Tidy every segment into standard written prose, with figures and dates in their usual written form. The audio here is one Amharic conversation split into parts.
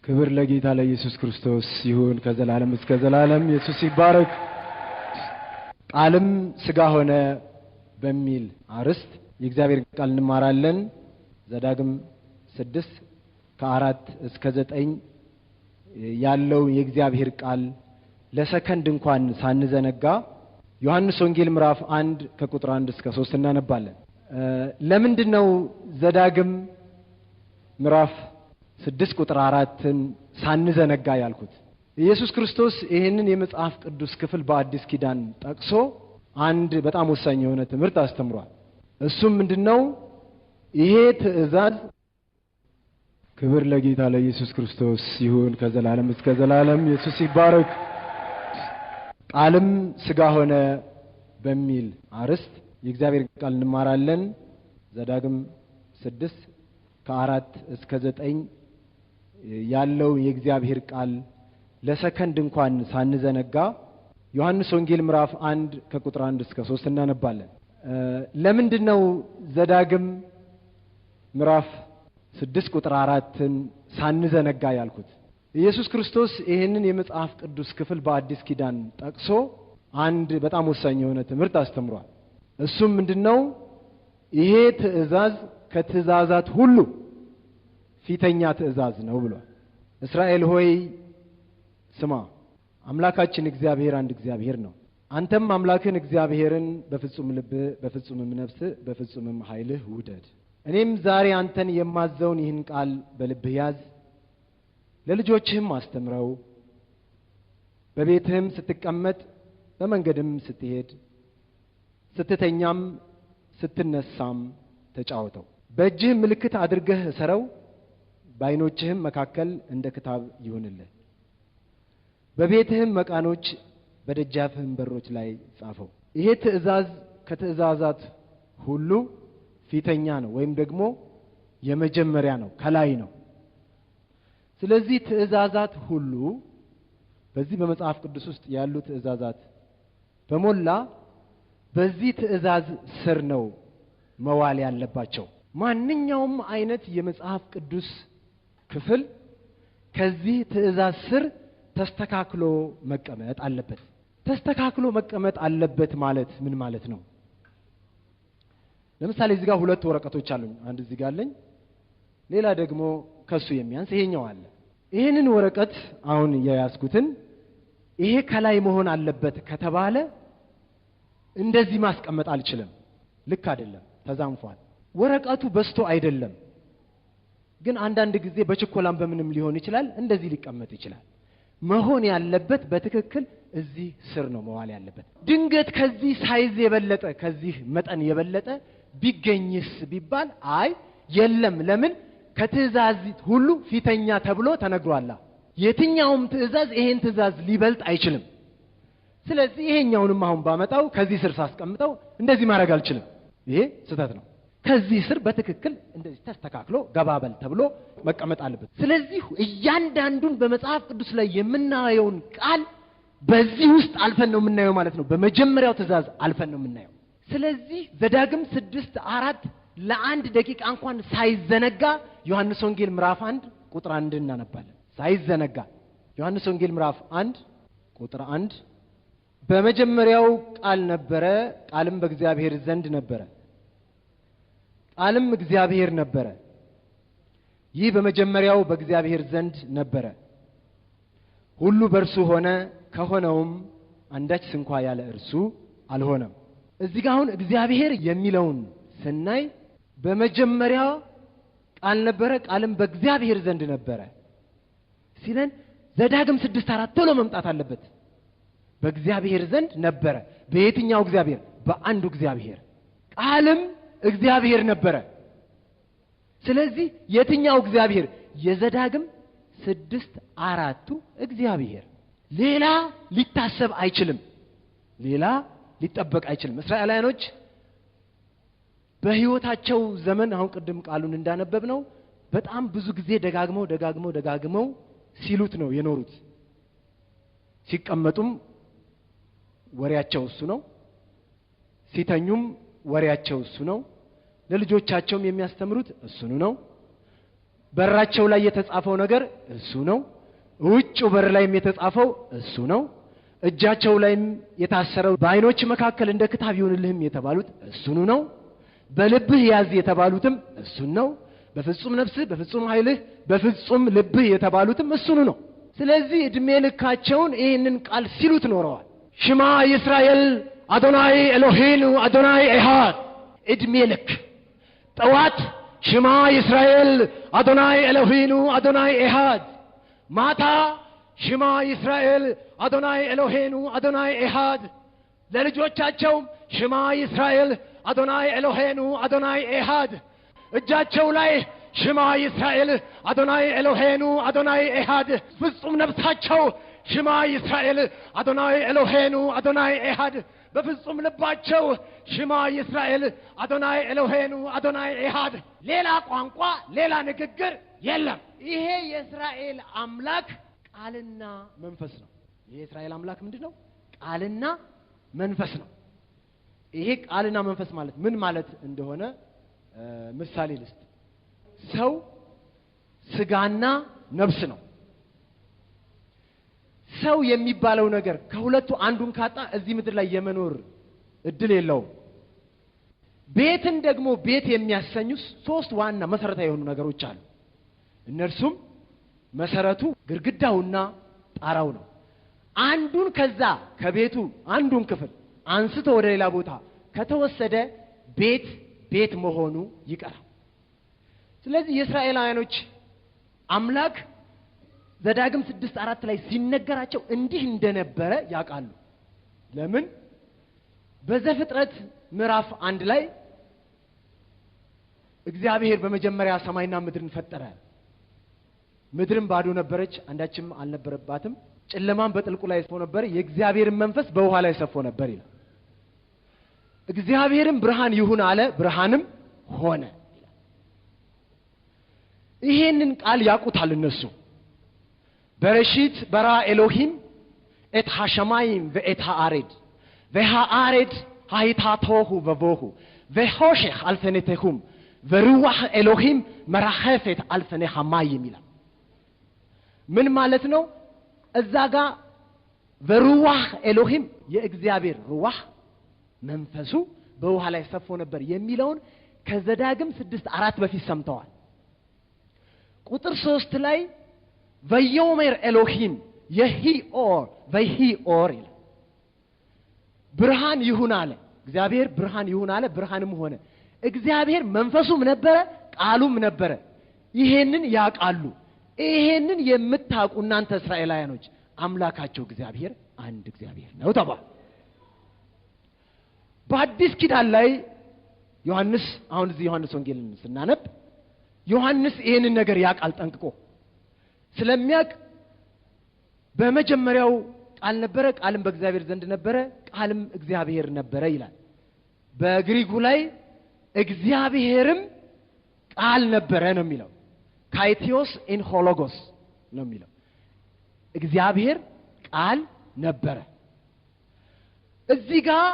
ክብር ለጌታ ለኢየሱስ ክርስቶስ ይሁን ከዘላለም እስከ ዘላለም። ኢየሱስ ይባረክ። ቃልም ሥጋ ሆነ በሚል አርዕስት የእግዚአብሔር ቃል እንማራለን። ዘዳግም 6 ከ4 እስከ 9 ያለው የእግዚአብሔር ቃል ለሰከንድ እንኳን ሳንዘነጋ ዮሐንስ ወንጌል ምዕራፍ 1 ከቁጥር 1 እስከ 3 እናነባለን። ለምንድነው ዘዳግም ምዕራፍ 6 ቁጥር 4ን ሳንዘነጋ ያልኩት? ኢየሱስ ክርስቶስ ይሄንን የመጽሐፍ ቅዱስ ክፍል በአዲስ ኪዳን ጠቅሶ አንድ በጣም ወሳኝ የሆነ ትምህርት አስተምሯል። እሱም ምንድነው? ይሄ ትእዛዝ ክብር ለጌታ ለኢየሱስ ክርስቶስ ይሁን ከዘላለም እስከ ዘላለም። ኢየሱስ ይባረክ። ቃልም ሥጋ ሆነ በሚል አርዕስት የእግዚአብሔር ቃል እንማራለን። ዘዳግም 6 ከ4 እስከ 9 ያለው የእግዚአብሔር ቃል ለሰከንድ እንኳን ሳንዘነጋ ዮሐንስ ወንጌል ምዕራፍ 1 ከቁጥር 1 እስከ 3 እናነባለን። ለምንድነው ዘዳግም ምዕራፍ 6 ቁጥር 4ን ሳንዘነጋ ያልኩት? ኢየሱስ ክርስቶስ ይሄንን የመጽሐፍ ቅዱስ ክፍል በአዲስ ኪዳን ጠቅሶ አንድ በጣም ወሳኝ የሆነ ትምህርት አስተምሯል። እሱም ምንድነው? ይሄ ትእዛዝ ከትእዛዛት ሁሉ ፊተኛ ትእዛዝ ነው ብሏል። እስራኤል ሆይ ስማ፣ አምላካችን እግዚአብሔር አንድ እግዚአብሔር ነው። አንተም አምላክህን እግዚአብሔርን በፍጹም ልብህ፣ በፍጹምም ነፍስህ፣ በፍጹምም ኃይልህ ውደድ። እኔም ዛሬ አንተን የማዘውን ይህን ቃል በልብህ ያዝ፣ ለልጆችህም አስተምረው። በቤትህም ስትቀመጥ፣ በመንገድም ስትሄድ፣ ስትተኛም ስትነሳም ተጫወተው። በእጅህም ምልክት አድርገህ እሰረው፣ በዓይኖችህም መካከል እንደ ክታብ ይሁንልህ። በቤትህም መቃኖች በደጃፍህም በሮች ላይ ጻፈው። ይሄ ትእዛዝ ከትእዛዛት ሁሉ ፊተኛ ነው፣ ወይም ደግሞ የመጀመሪያ ነው፣ ከላይ ነው። ስለዚህ ትእዛዛት ሁሉ በዚህ በመጽሐፍ ቅዱስ ውስጥ ያሉ ትእዛዛት በሞላ በዚህ ትእዛዝ ስር ነው መዋል ያለባቸው። ማንኛውም አይነት የመጽሐፍ ቅዱስ ክፍል ከዚህ ትእዛዝ ስር ተስተካክሎ መቀመጥ አለበት። ተስተካክሎ መቀመጥ አለበት ማለት ምን ማለት ነው? ለምሳሌ እዚህ ጋር ሁለት ወረቀቶች አሉኝ። አንድ እዚህ ጋር አለኝ፣ ሌላ ደግሞ ከሱ የሚያንስ ይሄኛው አለ። ይሄንን ወረቀት አሁን የያዝኩትን ይሄ ከላይ መሆን አለበት ከተባለ እንደዚህ ማስቀመጥ አልችልም። ልክ አይደለም፣ ተዛንፏል። ወረቀቱ በስቶ አይደለም፣ ግን አንዳንድ ጊዜ በችኮላም በምንም ሊሆን ይችላል፣ እንደዚህ ሊቀመጥ ይችላል። መሆን ያለበት በትክክል እዚህ ስር ነው መዋል ያለበት። ድንገት ከዚህ size የበለጠ ከዚህ መጠን የበለጠ ቢገኝስ ቢባል አይ የለም። ለምን? ከትእዛዝ ሁሉ ፊተኛ ተብሎ ተነግሯል። የትኛውም ትእዛዝ ይሄን ትእዛዝ ሊበልጥ አይችልም። ስለዚህ ይሄኛውንም አሁን ባመጣው ከዚህ ስር ሳስቀምጠው እንደዚህ ማድረግ አልችልም። ይሄ ስህተት ነው። ከዚህ ስር በትክክል እንደዚህ ተስተካክሎ ገባበል ተብሎ መቀመጥ አለበት። ስለዚህ እያንዳንዱን በመጽሐፍ ቅዱስ ላይ የምናየውን ቃል በዚህ ውስጥ አልፈን ነው የምናየው ማለት ነው። በመጀመሪያው ትእዛዝ አልፈን ነው የምናየው። ስለዚህ ዘዳግም 6:4 ለአንድ ደቂቃ እንኳን ሳይዘነጋ ዮሐንስ ወንጌል ምዕራፍ 1 ቁጥር 1 እናነባለን። ሳይዘነጋ ዮሐንስ ወንጌል ምዕራፍ 1 ቁጥር 1 በመጀመሪያው ቃል ነበረ፣ ቃልም በእግዚአብሔር ዘንድ ነበረ፣ ቃልም እግዚአብሔር ነበረ። ይህ በመጀመሪያው በእግዚአብሔር ዘንድ ነበረ። ሁሉ በእርሱ ሆነ፣ ከሆነውም አንዳች ስንኳ ያለ እርሱ አልሆነም። እዚህ ጋር አሁን እግዚአብሔር የሚለውን ስናይ በመጀመሪያ ቃል ነበረ፣ ቃልም በእግዚአብሔር ዘንድ ነበረ ሲለን ዘዳግም 6:4 ቶሎ መምጣት አለበት። በእግዚአብሔር ዘንድ ነበረ። በየትኛው እግዚአብሔር? በአንዱ እግዚአብሔር። ቃልም እግዚአብሔር ነበረ። ስለዚህ የትኛው እግዚአብሔር? የዘዳግም 6:4 እግዚአብሔር። ሌላ ሊታሰብ አይችልም። ሌላ ሊጠበቅ አይችልም። እስራኤላውያኖች በህይወታቸው ዘመን አሁን ቅድም ቃሉን እንዳነበብነው በጣም ብዙ ጊዜ ደጋግመው ደጋግመው ደጋግመው ሲሉት ነው የኖሩት። ሲቀመጡም ወሬያቸው እሱ ነው፣ ሲተኙም ወሬያቸው እሱ ነው፣ ለልጆቻቸውም የሚያስተምሩት እሱኑ ነው። በራቸው ላይ የተጻፈው ነገር እሱ ነው። ውጭው በር ላይም የተጻፈው እሱ ነው። እጃቸው ላይም የታሰረው በዓይኖች መካከል እንደ ክታብ ይሁንልህም የተባሉት እሱኑ ነው። በልብህ ያዝ የተባሉትም እሱን ነው። በፍጹም ነፍስህ፣ በፍጹም ኃይልህ፣ በፍጹም ልብህ የተባሉትም እሱኑ ነው። ስለዚህ እድሜ ልካቸውን ይህንን ቃል ሲሉት ኖረዋል። שמע ישראל אדוני אלוהינו אדוני אחד። እድሜ ልክ ጠዋት שמע ישראל אדוני אלוהינו אדוני אחד፣ ማታ שמע ישראל אדוני אלוהינו אדוני אחד። ለልጆቻቸው שמע ישראל אדוני אלוהינו אדוני אחד። እጃቸው ላይ שמע ישראל אדוני אלוהינו אדוני אחד። ፍጹም ነፍሳቸው שמע ישראל אדוני אלוהינו אדוני אחד። በፍጹም ልባቸው שמע ישראל אדוני אלוהינו אדוני אחד። ሌላ ቋንቋ ሌላ ንግግር የለም። ይሄ የእስራኤል አምላክ ቃልና መንፈስ ነው። ይሄ የእስራኤል አምላክ ምንድን ነው? ቃልና መንፈስ ነው። ይሄ ቃልና መንፈስ ማለት ምን ማለት እንደሆነ ምሳሌ ልስጥ። ሰው ስጋና ነፍስ ነው። ሰው የሚባለው ነገር ከሁለቱ አንዱን ካጣ እዚህ ምድር ላይ የመኖር እድል የለውም። ቤትን ደግሞ ቤት የሚያሰኙ ሶስት ዋና መሰረታዊ የሆኑ ነገሮች አሉ። እነርሱም መሰረቱ፣ ግድግዳውና ጣራው ነው። አንዱን ከዛ ከቤቱ አንዱን ክፍል አንስቶ ወደ ሌላ ቦታ ከተወሰደ ቤት ቤት መሆኑ ይቀራል። ስለዚህ የእስራኤላውያኖች አምላክ ዘዳግም 6:4 ላይ ሲነገራቸው እንዲህ እንደነበረ ያውቃሉ። ለምን? በዘፍጥረት ምዕራፍ 1 ላይ እግዚአብሔር በመጀመሪያ ሰማይና ምድርን ፈጠረ። ምድርም ባዶ ነበረች፣ አንዳችም አልነበረባትም። ጨለማም በጥልቁ ላይ ሰፎ ነበር፣ የእግዚአብሔርን መንፈስ በውሃ ላይ ሰፎ ነበር ይላል። እግዚአብሔርም ብርሃን ይሁን አለ፣ ብርሃንም ሆነ። ይሄንን ቃል ያውቁታል እነሱ። בראשית ברא אלוהים את השמים ואת הארץ והארץ הייתה תוהו ובוהו וחושך על פני תהום ורוח אלוהים מרחפת על פני המים ይላል። ምን ማለት ነው? እዛ ጋር ורוח אלוהים የእግዚአብሔር רוח መንፈሱ በውሃ ላይ ሰፎ ነበር የሚለውን ከዘዳግም 6:4 በፊት ሰምተዋል። ቁጥር 3 ላይ ויאמר אלוהים יהי אור ויהי אור ይላል። ብርሃን ይሁን አለ እግዚአብሔር፣ ብርሃን ይሁን አለ፣ ብርሃንም ሆነ። እግዚአብሔር መንፈሱም ነበረ ቃሉም ነበረ። ይሄንን ያውቃሉ። ይሄንን የምታውቁ እናንተ እስራኤላውያኖች አምላካቸው እግዚአብሔር አንድ እግዚአብሔር ነው ተባለ። በአዲስ ኪዳን ላይ ዮሐንስ አሁን እዚህ ዮሐንስ ወንጌልን ስናነብ ዮሐንስ ይሄንን ነገር ያውቃል ጠንቅቆ ስለሚያውቅ በመጀመሪያው ቃል ነበረ፣ ቃልም በእግዚአብሔር ዘንድ ነበረ፣ ቃልም እግዚአብሔር ነበረ ይላል። በግሪኩ ላይ እግዚአብሔርም ቃል ነበረ ነው የሚለው። καὶ θεὸς ἦν ὁ λόγος ነው የሚለው። እግዚአብሔር ቃል ነበረ። እዚህ ጋር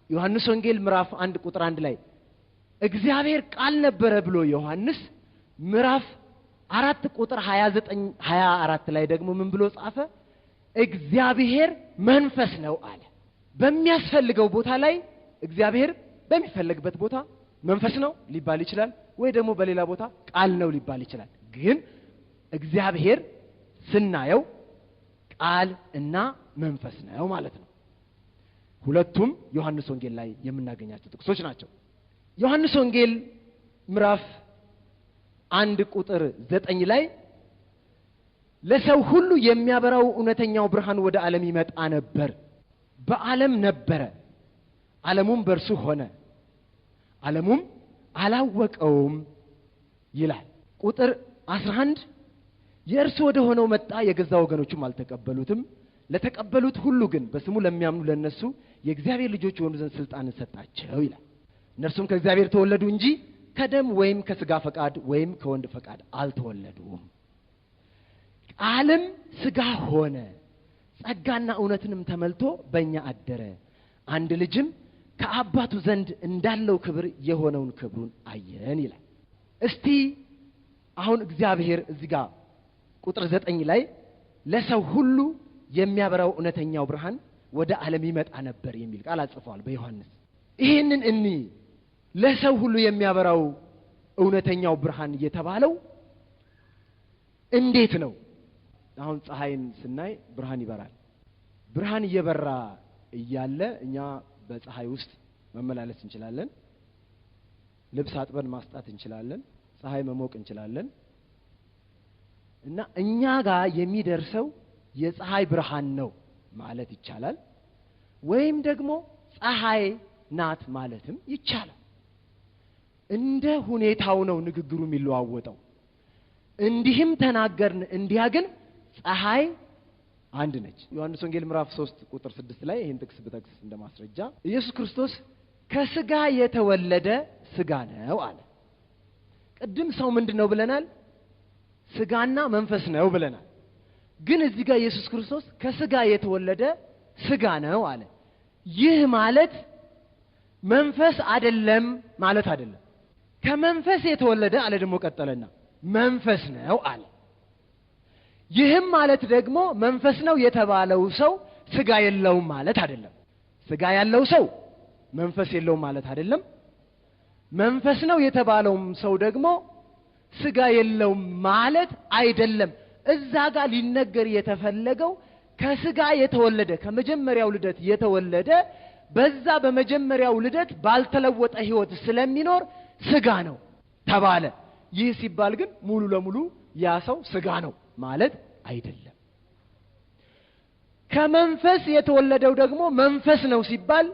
ዮሐንስ ወንጌል ምዕራፍ 1 ቁጥር 1 ላይ እግዚአብሔር ቃል ነበረ ብሎ ዮሐንስ ምዕራፍ 4 ቁጥር 29 24 ላይ ደግሞ ምን ብሎ ጻፈ? እግዚአብሔር መንፈስ ነው አለ። በሚያስፈልገው ቦታ ላይ እግዚአብሔር በሚፈልግበት ቦታ መንፈስ ነው ሊባል ይችላል፣ ወይ ደግሞ በሌላ ቦታ ቃል ነው ሊባል ይችላል። ግን እግዚአብሔር ስናየው ቃል እና መንፈስ ነው ማለት ነው። ሁለቱም ዮሐንስ ወንጌል ላይ የምናገኛቸው ጥቅሶች ናቸው። ዮሐንስ ወንጌል ምዕራፍ 1 ቁጥር 9 ላይ ለሰው ሁሉ የሚያበራው እውነተኛው ብርሃን ወደ ዓለም ይመጣ ነበር፣ በዓለም ነበረ፣ ዓለሙም በእርሱ ሆነ፣ ዓለሙም አላወቀውም ይላል። ቁጥር 11 የእርሱ ወደ ሆነው መጣ፣ የገዛ ወገኖቹም አልተቀበሉትም። ለተቀበሉት ሁሉ ግን በስሙ ለሚያምኑ ለነሱ የእግዚአብሔር ልጆች የሆኑ ዘንድ ስልጣንን ሰጣቸው ይላል። እነርሱም ከእግዚአብሔር ተወለዱ እንጂ ከደም ወይም ከስጋ ፈቃድ ወይም ከወንድ ፈቃድ አልተወለዱም። ቃልም ስጋ ሆነ፣ ጸጋና እውነትንም ተመልቶ በእኛ አደረ። አንድ ልጅም ከአባቱ ዘንድ እንዳለው ክብር የሆነውን ክብሩን አየን ይላል። እስቲ አሁን እግዚአብሔር እዚህ ጋር ቁጥር 9 ላይ ለሰው ሁሉ የሚያበራው እውነተኛው ብርሃን ወደ ዓለም ይመጣ ነበር የሚል ቃል አጽፏል በዮሐንስ። ይሄንን እኒ ለሰው ሁሉ የሚያበራው እውነተኛው ብርሃን የተባለው እንዴት ነው? አሁን ፀሐይን ስናይ ብርሃን ይበራል። ብርሃን እየበራ እያለ እኛ በፀሐይ ውስጥ መመላለስ እንችላለን። ልብስ አጥበን ማስጣት እንችላለን። ፀሐይ መሞቅ እንችላለን። እና እኛ ጋር የሚደርሰው የፀሐይ ብርሃን ነው ማለት ይቻላል፣ ወይም ደግሞ ፀሐይ ናት ማለትም ይቻላል። እንደ ሁኔታው ነው ንግግሩ የሚለዋወጠው። እንዲህም ተናገርን እንዲያ ግን ፀሐይ አንድ ነች። ዮሐንስ ወንጌል ምዕራፍ 3 ቁጥር 6 ላይ ይሄን ጥቅስ ብጠቅስ እንደማስረጃ ኢየሱስ ክርስቶስ ከስጋ የተወለደ ስጋ ነው አለ። ቅድም ሰው ምንድነው ብለናል? ስጋና መንፈስ ነው ብለናል። ግን እዚህ ጋር ኢየሱስ ክርስቶስ ከስጋ የተወለደ ስጋ ነው አለ። ይህ ማለት መንፈስ አይደለም ማለት አይደለም። ከመንፈስ የተወለደ አለ ደግሞ ቀጠለና መንፈስ ነው አለ። ይህም ማለት ደግሞ መንፈስ ነው የተባለው ሰው ስጋ የለውም ማለት አይደለም። ስጋ ያለው ሰው መንፈስ የለውም ማለት አይደለም። መንፈስ ነው የተባለውም ሰው ደግሞ ስጋ የለውም ማለት አይደለም። እዛ ጋር ሊነገር የተፈለገው ከስጋ የተወለደ ከመጀመሪያው ልደት የተወለደ በዛ በመጀመሪያው ልደት ባልተለወጠ ህይወት ስለሚኖር ስጋ ነው ተባለ። ይህ ሲባል ግን ሙሉ ለሙሉ ያ ሰው ስጋ ነው ማለት አይደለም። ከመንፈስ የተወለደው ደግሞ መንፈስ ነው ሲባል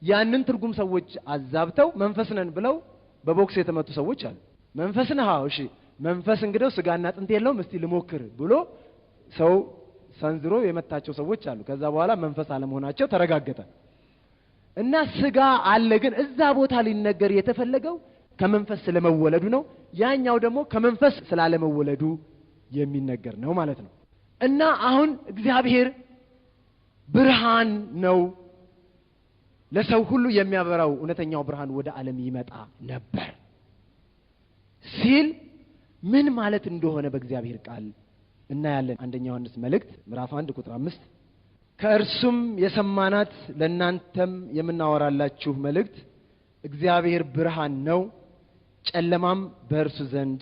ያንን ትርጉም ሰዎች አዛብተው መንፈስ ነን ብለው በቦክስ የተመቱ ሰዎች አሉ። መንፈስ ነህ? አዎ፣ እሺ፣ መንፈስ እንግዲህ ስጋና አጥንት የለውም፣ እስቲ ልሞክር ብሎ ሰው ሰንዝሮ የመታቸው ሰዎች አሉ። ከዛ በኋላ መንፈስ አለመሆናቸው ተረጋገጠ። እና ስጋ አለ፣ ግን እዛ ቦታ ሊነገር የተፈለገው ከመንፈስ ስለመወለዱ ነው። ያኛው ደግሞ ከመንፈስ ስላለመወለዱ የሚነገር ነው ማለት ነው። እና አሁን እግዚአብሔር ብርሃን ነው፣ ለሰው ሁሉ የሚያበራው እውነተኛው ብርሃን ወደ ዓለም ይመጣ ነበር ሲል ምን ማለት እንደሆነ በእግዚአብሔር ቃል እናያለን። አንደኛ ዮሐንስ መልእክት ምዕራፍ 1 ቁጥር 5 ከእርሱም የሰማናት ለእናንተም የምናወራላችሁ መልእክት እግዚአብሔር ብርሃን ነው፣ ጨለማም በእርሱ ዘንድ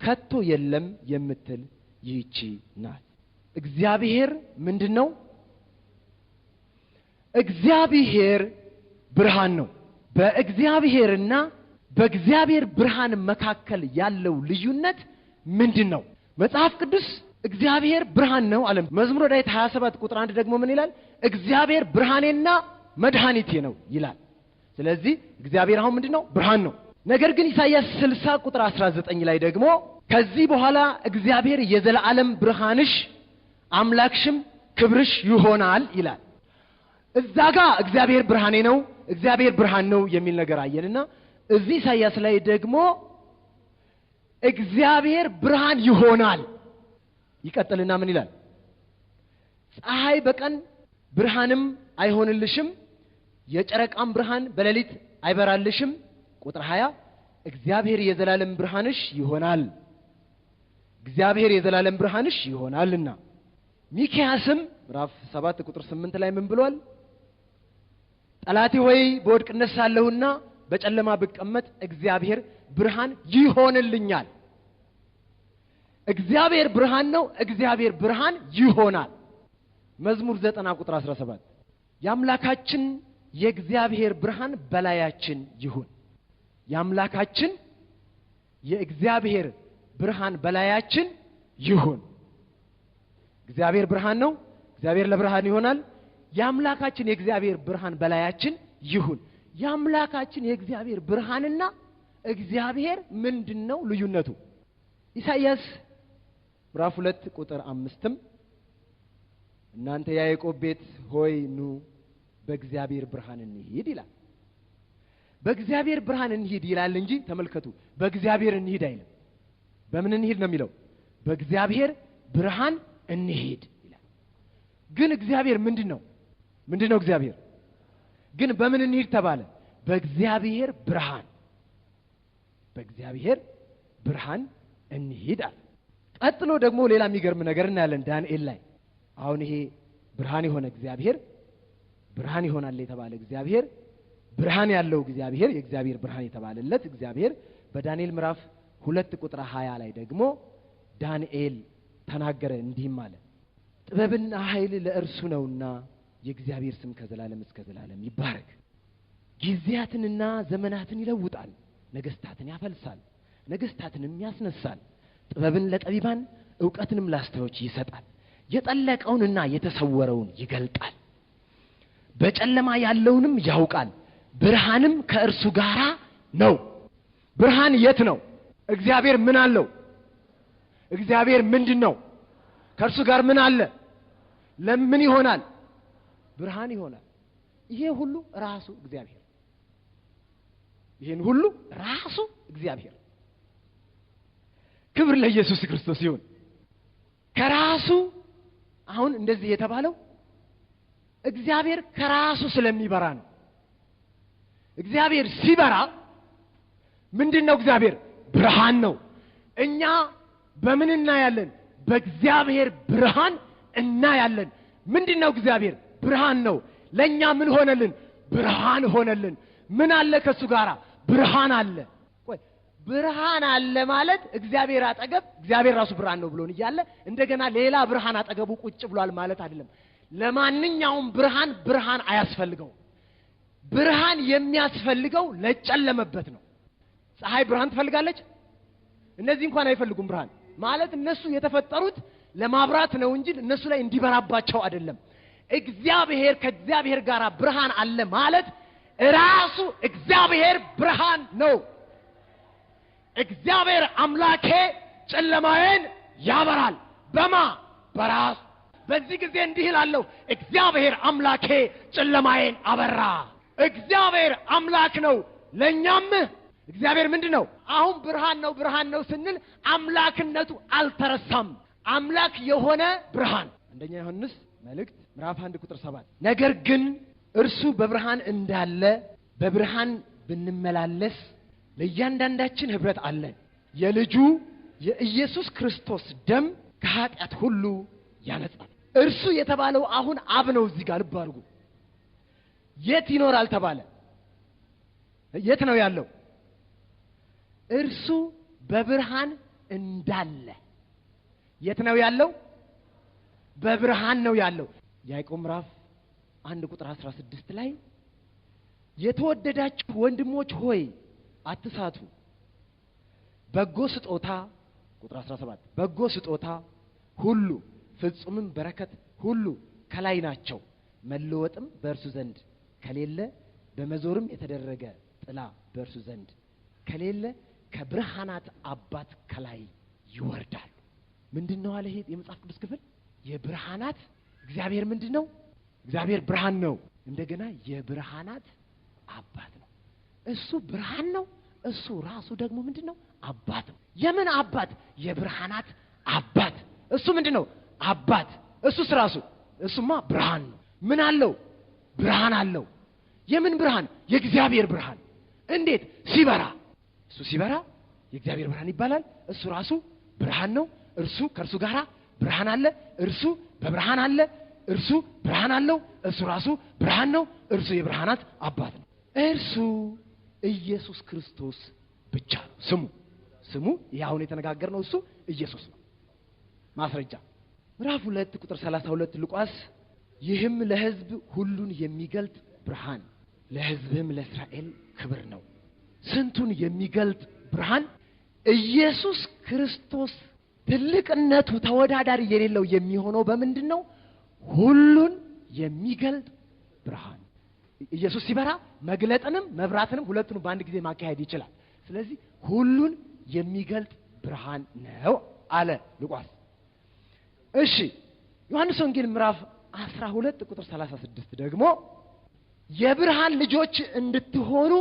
ከቶ የለም የምትል ይህቺ ናት። እግዚአብሔር ምንድነው? እግዚአብሔር ብርሃን ነው። በእግዚአብሔርና በእግዚአብሔር ብርሃን መካከል ያለው ልዩነት ምንድነው? መጽሐፍ ቅዱስ እግዚአብሔር ብርሃን ነው አለ። መዝሙረ ዳዊት 27 ቁጥር 1 ደግሞ ምን ይላል? እግዚአብሔር ብርሃኔና መድኃኒቴ ነው ይላል። ስለዚህ እግዚአብሔር አሁን ምንድነው? ብርሃን ነው። ነገር ግን ኢሳይያስ 60 ቁጥር 19 ላይ ደግሞ ከዚህ በኋላ እግዚአብሔር የዘላለም ብርሃንሽ አምላክሽም ክብርሽ ይሆናል ይላል። እዛ ጋር እግዚአብሔር ብርሃኔ ነው፣ እግዚአብሔር ብርሃን ነው የሚል ነገር አየንና እዚህ ኢሳይያስ ላይ ደግሞ እግዚአብሔር ብርሃን ይሆናል። ይቀጥልና ምን ይላል? ፀሐይ በቀን ብርሃንም አይሆንልሽም፣ የጨረቃም ብርሃን በሌሊት አይበራልሽም። ቁጥር 20 እግዚአብሔር የዘላለም ብርሃንሽ ይሆናል፣ እግዚአብሔር የዘላለም ብርሃንሽ ይሆናልና። ሚክያስም ምዕራፍ 7 ቁጥር 8 ላይ ምን ብሏል? ጠላቴ ሆይ በወድቅ እነሳለሁና በጨለማ ብቀመጥ እግዚአብሔር ብርሃን ይሆንልኛል። እግዚአብሔር ብርሃን ነው፣ እግዚአብሔር ብርሃን ይሆናል። መዝሙር 90 ቁጥር 17 የአምላካችን የእግዚአብሔር ብርሃን በላያችን ይሁን። የአምላካችን የእግዚአብሔር ብርሃን በላያችን ይሁን። እግዚአብሔር ብርሃን ነው፣ እግዚአብሔር ለብርሃን ይሆናል። የአምላካችን የእግዚአብሔር ብርሃን በላያችን ይሁን። የአምላካችን የእግዚአብሔር ብርሃንና እግዚአብሔር ምንድነው ልዩነቱ? ኢሳይያስ ምዕራፍ 2 ቁጥር 5 እናንተ የያዕቆብ ቤት ሆይ ኑ በእግዚአብሔር ብርሃን እንሂድ ይላል። በእግዚአብሔር ብርሃን እንሂድ ይላል እንጂ ተመልከቱ፣ በእግዚአብሔር እንሂድ አይልም። በምን እንሂድ ነው የሚለው? በእግዚአብሔር ብርሃን እንሂድ ይላል። ግን እግዚአብሔር ምንድነው? ምንድነው እግዚአብሔር? ግን በምን እንሂድ ተባለ? በእግዚአብሔር ብርሃን። በእግዚአብሔር ብርሃን እንሂድ አለ። ቀጥሎ ደግሞ ሌላ የሚገርም ነገር እናያለን ዳንኤል ላይ። አሁን ይሄ ብርሃን የሆነ እግዚአብሔር፣ ብርሃን ይሆናል የተባለ እግዚአብሔር፣ ብርሃን ያለው እግዚአብሔር፣ የእግዚአብሔር ብርሃን የተባለለት እግዚአብሔር በዳንኤል ምዕራፍ 2 ቁጥር 20 ላይ ደግሞ ዳንኤል ተናገረ፣ እንዲህም አለ፦ ጥበብና ኃይል ለእርሱ ነውና የእግዚአብሔር ስም ከዘላለም እስከ ዘላለም ይባረክ። ጊዜያትንና ዘመናትን ይለውጣል፣ ነገስታትን ያፈልሳል፣ ነገስታትንም ያስነሳል። ጥበብን ለጠቢባን ዕውቀትንም ላስተዋዮች ይሰጣል። የጠለቀውንና የተሰወረውን ይገልጣል፣ በጨለማ ያለውንም ያውቃል። ብርሃንም ከእርሱ ጋራ ነው። ብርሃን የት ነው? እግዚአብሔር ምን አለው? እግዚአብሔር ምንድነው? ከእርሱ ጋር ምን አለ? ለምን ይሆናል? ብርሃን ይሆናል። ይሄ ሁሉ ራሱ እግዚአብሔር፣ ይሄን ሁሉ ራሱ እግዚአብሔር። ክብር ለኢየሱስ ክርስቶስ ይሁን። ከራሱ አሁን እንደዚህ የተባለው እግዚአብሔር ከራሱ ስለሚበራ ነው። እግዚአብሔር ሲበራ ምንድነው? እግዚአብሔር ብርሃን ነው። እኛ በምን እናያለን? በእግዚአብሔር ብርሃን እናያለን። ምንድነው? እግዚአብሔር ብርሃን ነው። ለኛ ምን ሆነልን? ብርሃን ሆነልን። ምን አለ ከሱ ጋራ? ብርሃን አለ። ቆይ ብርሃን አለ ማለት እግዚአብሔር አጠገብ እግዚአብሔር ራሱ ብርሃን ነው ብሎን እያለ እንደገና ሌላ ብርሃን አጠገቡ ቁጭ ብሏል ማለት አይደለም። ለማንኛውም ብርሃን ብርሃን አያስፈልገውም። ብርሃን የሚያስፈልገው ለጨለመበት ነው። ፀሐይ ብርሃን ትፈልጋለች? እነዚህ እንኳን አይፈልጉም ብርሃን ማለት እነሱ የተፈጠሩት ለማብራት ነው እንጂ እነሱ ላይ እንዲበራባቸው አይደለም። እግዚአብሔር ከእግዚአብሔር ጋር ብርሃን አለ ማለት ራሱ እግዚአብሔር ብርሃን ነው። እግዚአብሔር አምላኬ ጨለማዬን ያበራል። በማ? በራሱ። በዚህ ጊዜ እንዲህ እላለሁ፣ እግዚአብሔር አምላኬ ጨለማዬን አበራ። እግዚአብሔር አምላክ ነው። ለኛም እግዚአብሔር ምንድነው? አሁን ብርሃን ነው ብርሃን ነው ስንል አምላክነቱ አልተረሳም። አምላክ የሆነ ብርሃን። አንደኛ ዮሐንስ መልእክት ምዕራፍ 1 ቁጥር 7 ነገር ግን እርሱ በብርሃን እንዳለ በብርሃን ብንመላለስ ለእያንዳንዳችን ህብረት አለን። የልጁ የኢየሱስ ክርስቶስ ደም ከኃጢአት ሁሉ ያነጻል። እርሱ የተባለው አሁን አብ ነው። እዚህ ጋር ልብ አድርጉ። የት ይኖራል ተባለ? የት ነው ያለው? እርሱ በብርሃን እንዳለ። የት ነው ያለው? በብርሃን ነው ያለው። ያዕቆብ ምዕራፍ 1 ቁጥር 16 ላይ የተወደዳችሁ ወንድሞች ሆይ አትሳቱ፣ በጎ ስጦታ ቁጥር 17 በጎ ስጦታ ሁሉ ፍጹምም በረከት ሁሉ ከላይ ናቸው፣ መለወጥም በእርሱ ዘንድ ከሌለ በመዞርም የተደረገ ጥላ በእርሱ ዘንድ ከሌለ ከብርሃናት አባት ከላይ ይወርዳሉ። ምንድነው አለ ይሄ የመጽሐፍ ቅዱስ ክፍል? የብርሃናት እግዚአብሔር ምንድነው? እግዚአብሔር ብርሃን ነው። እንደገና የብርሃናት አባት ነው። እሱ ብርሃን ነው። እሱ ራሱ ደግሞ ምንድነው? አባት ነው። የምን አባት? የብርሃናት አባት። እሱ ምንድነው? አባት። እሱስ ራሱ እሱማ ብርሃን ነው። ምን አለው? ብርሃን አለው። የምን ብርሃን? የእግዚአብሔር ብርሃን። እንዴት? ሲበራ። እሱ ሲበራ የእግዚአብሔር ብርሃን ይባላል። እሱ ራሱ ብርሃን ነው። እርሱ ከእርሱ ጋራ ብርሃን አለ። እርሱ በብርሃን አለ። እርሱ ብርሃን አለው። እሱ ራሱ ብርሃን ነው። እርሱ የብርሃናት አባት ነው። እርሱ ኢየሱስ ክርስቶስ ብቻ ነው። ስሙ ስሙ ይሄ አሁን የተነጋገርነው እሱ ኢየሱስ ነው። ማስረጃ ምዕራፍ 2 ቁጥር 32 ሉቃስ ይህም ለሕዝብ ሁሉን የሚገልጥ ብርሃን ለሕዝብም ለእስራኤል ክብር ነው። ስንቱን የሚገልጥ ብርሃን! ኢየሱስ ክርስቶስ ትልቅነቱ ተወዳዳሪ የሌለው የሚሆነው በምንድነው? ሁሉን የሚገልጥ ብርሃን። ኢየሱስ ሲበራ መግለጥንም መብራትንም ሁለቱንም በአንድ ጊዜ ማካሄድ ይችላል። ስለዚህ ሁሉን የሚገልጥ ብርሃን ነው አለ ሉቃስ። እሺ ዮሐንስ ወንጌል ምዕራፍ 12 ቁጥር 36 ደግሞ የብርሃን ልጆች እንድትሆኑ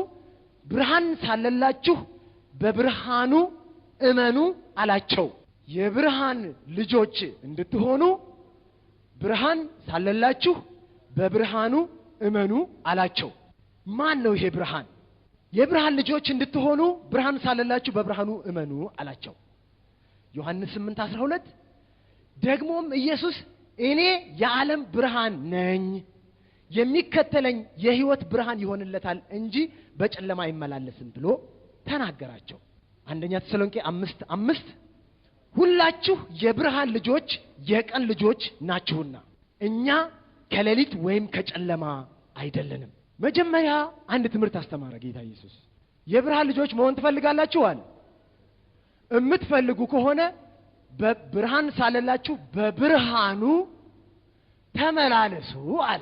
ብርሃን ሳለላችሁ በብርሃኑ እመኑ አላቸው። የብርሃን ልጆች እንድትሆኑ ብርሃን ሳለላችሁ በብርሃኑ እመኑ አላቸው። ማን ነው ይሄ ብርሃን? የብርሃን ልጆች እንድትሆኑ ብርሃን ሳለላችሁ በብርሃኑ እመኑ አላቸው። ዮሐንስ 8:12 ደግሞም ኢየሱስ እኔ የዓለም ብርሃን ነኝ፣ የሚከተለኝ የሕይወት ብርሃን ይሆንለታል እንጂ በጨለማ አይመላለስም ብሎ ተናገራቸው። አንደኛ ተሰሎንቄ 5:5 ሁላችሁ የብርሃን ልጆች የቀን ልጆች ናችሁና እኛ ከሌሊት ወይም ከጨለማ አይደለንም። መጀመሪያ አንድ ትምህርት አስተማረ ጌታ ኢየሱስ። የብርሃን ልጆች መሆን ትፈልጋላችሁ አለ። እምትፈልጉ ከሆነ በብርሃን ሳለላችሁ በብርሃኑ ተመላለሱ አለ።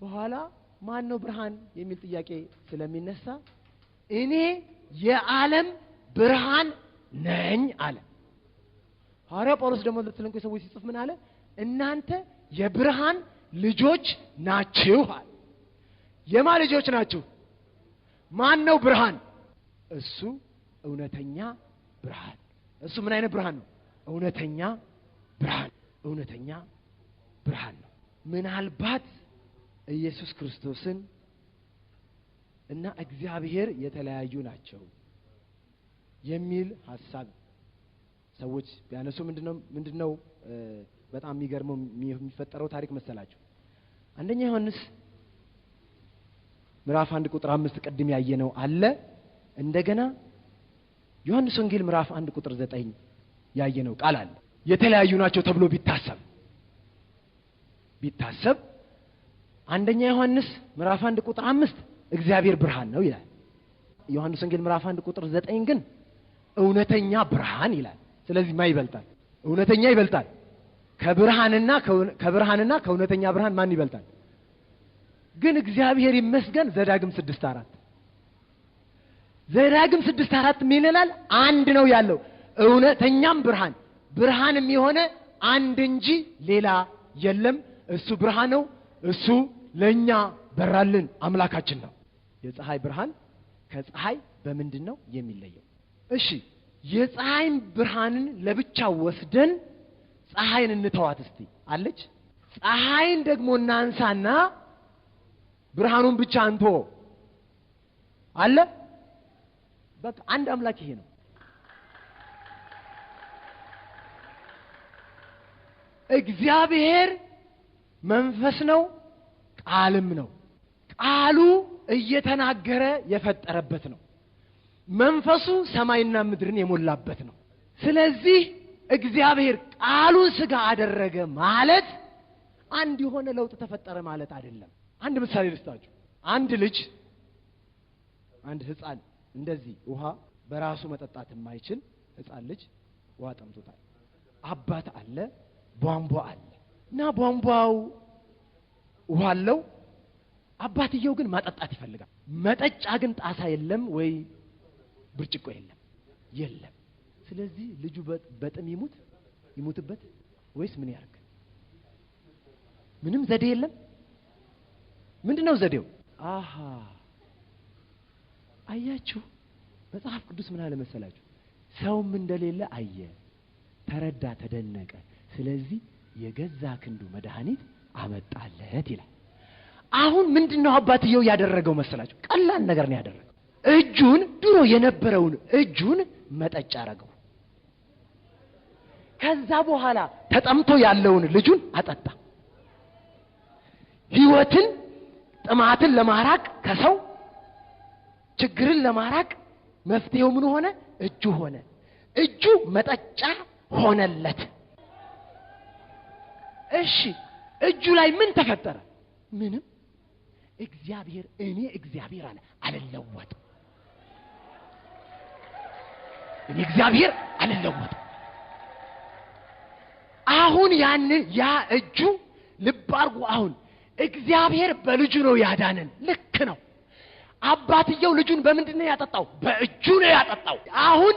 በኋላ ማን ነው ብርሃን የሚል ጥያቄ ስለሚነሳ እኔ የዓለም ብርሃን ነኝ አለ። ሐዋርያው ጳውሎስ ደግሞ ለተሰሎንቄ ሰዎች ሲጽፍ ምን አለ? እናንተ የብርሃን ልጆች ናችሁ አለ። የማ ልጆች ናችሁ? ማን ነው ብርሃን? እሱ እውነተኛ ብርሃን። እሱ ምን አይነት ብርሃን ነው? እውነተኛ ብርሃን። እውነተኛ ብርሃን ነው። ምናልባት ኢየሱስ ክርስቶስን እና እግዚአብሔር የተለያዩ ናቸው የሚል ሐሳብ ሰዎች ቢያነሱ ምንድነው በጣም የሚገርመው የሚፈጠረው ታሪክ መሰላችሁ? አንደኛ ዮሐንስ ምዕራፍ 1 ቁጥር 5 ቅድም ያየነው አለ። እንደገና ዮሐንስ ወንጌል ምዕራፍ 1 ቁጥር 9 ያየነው ቃል አለ። የተለያዩ ናቸው ተብሎ ቢታሰብ አንደኛ ዮሐንስ ምዕራፍ 1 ቁጥር 5 እግዚአብሔር ብርሃን ነው ይላል። ዮሐንስ ወንጌል ምዕራፍ 1 ቁጥር 9 ግን እውነተኛ ብርሃን ይላል። ስለዚህ ማን ይበልጣል? እውነተኛ ይበልጣል። ከብርሃንና ከእውነተኛ ብርሃን ማን ይበልጣል? ግን እግዚአብሔር ይመስገን ዘዳግም 6:4 ዘዳግም 6:4 ምን ይላል? አንድ ነው ያለው እውነተኛም ብርሃን ብርሃንም የሆነ አንድ እንጂ ሌላ የለም። እሱ ብርሃን ነው። እሱ ለኛ በራልን አምላካችን ነው። የፀሐይ ብርሃን ከፀሐይ በምንድነው የሚለየው? እሺ የፀሐይን ብርሃንን ለብቻ ወስደን ፀሐይን እንተዋት እስቲ አለች። ፀሐይን ደግሞ እናንሳና ብርሃኑን ብቻ አንቶ አለ። በቃ አንድ አምላክ ይሄ ነው። እግዚአብሔር መንፈስ ነው፣ ቃልም ነው። ቃሉ እየተናገረ የፈጠረበት ነው። መንፈሱ ሰማይና ምድርን የሞላበት ነው። ስለዚህ እግዚአብሔር ቃሉን ስጋ አደረገ ማለት አንድ የሆነ ለውጥ ተፈጠረ ማለት አይደለም። አንድ ምሳሌ ልስጣችሁ። አንድ ልጅ አንድ ህፃን እንደዚህ ውሃ በራሱ መጠጣት የማይችል ህፃን ልጅ ውሃ ጠምቶታል። አባት አለ፣ ቧንቧ አለ እና ቧንቧው ውሃ አለው። አባትየው ግን ማጠጣት ይፈልጋል። መጠጫ ግን ጣሳ የለም ወይ ብርጭቆ የለም። ስለዚህ ልጁ በጥም ይሙትበት ወይስ ምን ያርግ? ምንም ዘዴ የለም። ምንድነው ዘዴው? አሃ አያችሁ፣ መጽሐፍ ቅዱስ ምን አለ መሰላችሁ? ሰውም እንደሌለ አየ፣ ተረዳ፣ ተደነቀ። ስለዚህ የገዛ ክንዱ መድኃኒት አመጣለት ይላል። አሁን ምንድነው አባትየው ያደረገው መሰላችሁ? ቀላል ነገር ነው ያደረገው። እጁን ድሮ የነበረውን እጁን መጠጫ አረገው። ከዛ በኋላ ተጠምቶ ያለውን ልጁን አጠጣ። ህይወትን ጥማትን ለማራቅ ከሰው ችግርን ለማራቅ መፍትሄው ምን ሆነ? እጁ ሆነ። እጁ መጠጫ ሆነለት። እሺ እጁ ላይ ምን ተፈጠረ? ምንም። እግዚአብሔር እኔ እግዚአብሔር አለ አልለወጥም። እኔ እግዚአብሔር አልለወጥም። አሁን ያንን ያ እጁ ልብ አድርጉ። አሁን እግዚአብሔር በልጁ ነው ያዳነን። ልክ ነው። አባትየው ልጁን በምንድን ነው ያጠጣው? በእጁ ነው ያጠጣው። አሁን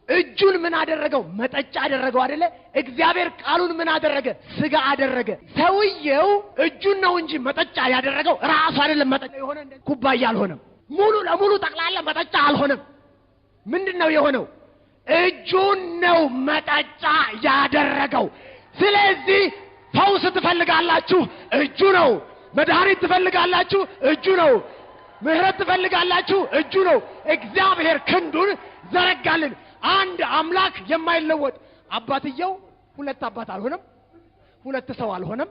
እጁን ምን አደረገው? መጠጫ አደረገው አይደለ? እግዚአብሔር ቃሉን ምን አደረገ? ስጋ አደረገ። ሰውየው እጁን ነው እንጂ መጠጫ ያደረገው ራሱ አይደለም። መጠጫ የሆነ ኩባያ አልሆነም። ሙሉ ለሙሉ ጠቅላላ መጠጫ አልሆነም። ምንድነው የሆነው? እጁን ነው መጠጫ ያደረገው። ስለዚህ ፈውስ ትፈልጋላችሁ? እጁ ነው። መድኃኒት ትፈልጋላችሁ? እጁ ነው። ምህረት ትፈልጋላችሁ? እጁ ነው። እግዚአብሔር ክንዱን ዘረጋልን። አንድ አምላክ የማይለወጥ፣ አባትየው ሁለት አባት አልሆነም፣ ሁለት ሰው አልሆነም፣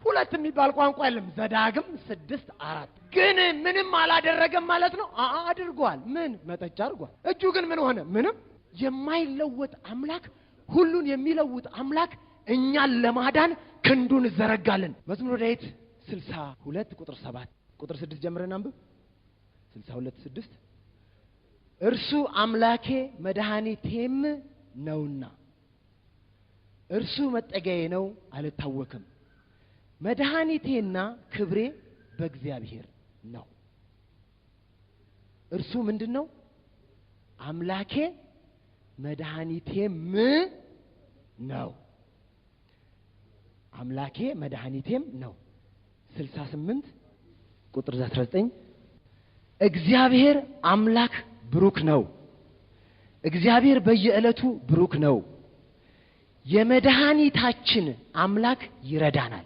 ሁለት የሚባል ቋንቋ የለም። ዘዳግም 6:4 ግን ምንም አላደረገም ማለት ነው። አድርጓል። ምን መጠጫ አድርጓል። እጁ ግን ምን ሆነ? ምንም። የማይለወጥ አምላክ፣ ሁሉን የሚለውጥ አምላክ እኛን ለማዳን ክንዱን ዘረጋልን። መዝሙረ ዳዊት 62 ቁጥር 7 ቁጥር 6 ጀምረን አንብብ። 62:6 እርሱ አምላኬ መድኃኒቴም ነውና እርሱ መጠጊያዬ ነው አልታወክም፣ መድኃኒቴና ክብሬ በእግዚአብሔር ነው። እርሱ ምንድነው? አምላኬ መድኃኒቴም ነው። አምላኬ መድኃኒቴም ነው። 68 ቁጥር 19 እግዚአብሔር አምላክ ብሩክ ነው፣ እግዚአብሔር በየዕለቱ ብሩክ ነው፣ የመድኃኒታችን አምላክ ይረዳናል።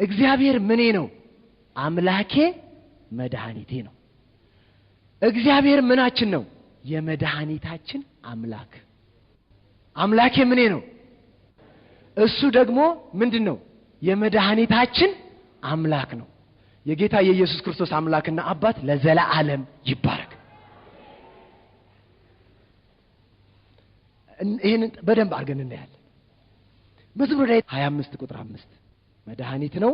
እግዚአብሔር ምኔ ነው? አምላኬ መድኃኒቴ ነው። እግዚአብሔር ምናችን ነው? የመድኃኒታችን አምላክ። አምላኬ ምኔ ነው? እሱ ደግሞ ምንድነው? የመድኃኒታችን አምላክ ነው። የጌታ የኢየሱስ ክርስቶስ አምላክና አባት ለዘላለም ይባረክ። ይሄንን በደንብ አድርገን እናያለን። መዝሙረ ዳዊት 25 ቁጥር 5 መድኃኒት ነው፣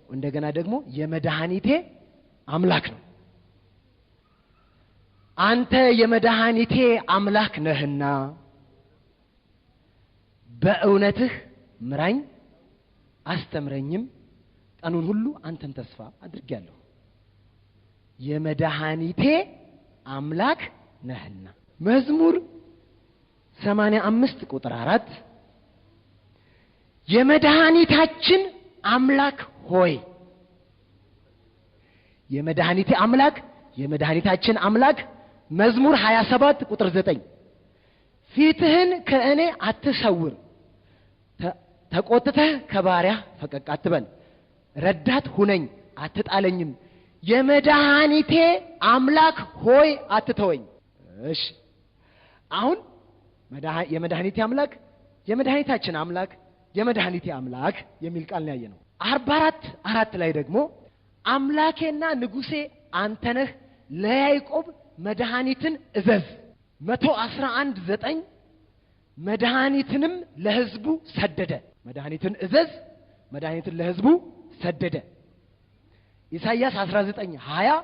እንደገና ደግሞ የመድኃኒቴ አምላክ ነው። አንተ የመድኃኒቴ አምላክ ነህና በእውነትህ ምራኝ አስተምረኝም፣ ቀኑን ሁሉ አንተን ተስፋ አድርጌያለሁ። የመድኃኒቴ አምላክ ነህና። መዝሙር 85 ቁጥር 4 የመድኃኒታችን አምላክ ሆይ፣ የመድኃኒቴ አምላክ፣ የመድኃኒታችን አምላክ። መዝሙር 27 ቁጥር 9 ፊትህን ከእኔ አትሰውር፣ ተቆጥተህ ከባሪያህ ፈቀቅ አትበል፣ ረዳት ሁነኝ አትጣለኝም፣ የመድኃኒቴ አምላክ ሆይ አትተወኝ። እሺ አሁን የመድኃኒቴ አምላክ፣ የመድኃኒታችን አምላክ፣ የመድኃኒቴ አምላክ የሚል ቃል ነው ያየነው። 44:4 ላይ ደግሞ አምላኬና ንጉሴ አንተ ነህ፣ ለያዕቆብ መድኃኒትን እዘዝ። 111:9 መድኃኒትንም ለሕዝቡ ሰደደ። መድኃኒትን እዘዝ፣ መድኃኒትን ለሕዝቡ ሰደደ። ኢሳይያስ 19:20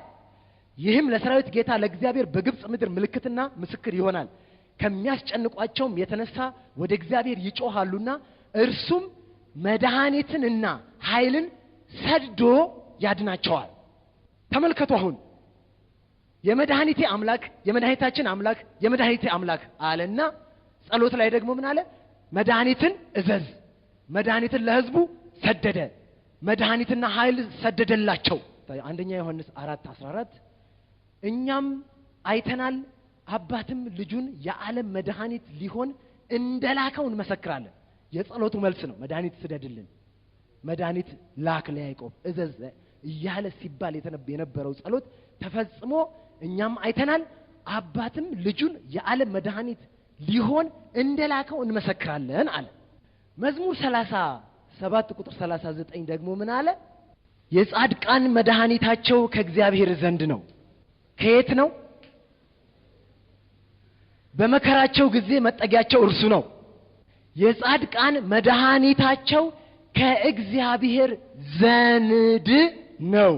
ይህም ለሰራዊት ጌታ ለእግዚአብሔር በግብጽ ምድር ምልክትና ምስክር ይሆናል፣ ከሚያስጨንቋቸውም የተነሳ ወደ እግዚአብሔር ይጮሃሉና እርሱም መድኃኒትንና ኃይልን ሰድዶ ያድናቸዋል። ተመልከቱ አሁን የመድኃኒቴ አምላክ፣ የመድኃኒታችን አምላክ፣ የመድኃኒቴ አምላክ አለና ጸሎት ላይ ደግሞ ምን አለ? መድኃኒትን እዘዝ፣ መድኃኒትን ለሕዝቡ ሰደደ፣ መድኃኒትና ኃይል ሰደደላቸው። አንደኛ ዮሐንስ 4:14 እኛም አይተናል አባትም ልጁን የዓለም መድኃኒት ሊሆን እንደላከው እንመሰክራለን። የጸሎቱ መልስ ነው። መድኃኒት ስደድልን፣ መድኃኒት ላክ ለያዕቆብ እዘዝ እያለ ሲባል የነበረው ጸሎት ተፈጽሞ እኛም አይተናል አባትም ልጁን የዓለም መድኃኒት ሊሆን እንደላከው እንመሰክራለን አለ። መዝሙር 37 ቁጥር 39 ደግሞ ምን አለ? የጻድቃን መድኃኒታቸው ከእግዚአብሔር ዘንድ ነው። ከየት ነው? በመከራቸው ጊዜ መጠጊያቸው እርሱ ነው። የጻድቃን መድኃኒታቸው ከእግዚአብሔር ዘንድ ነው።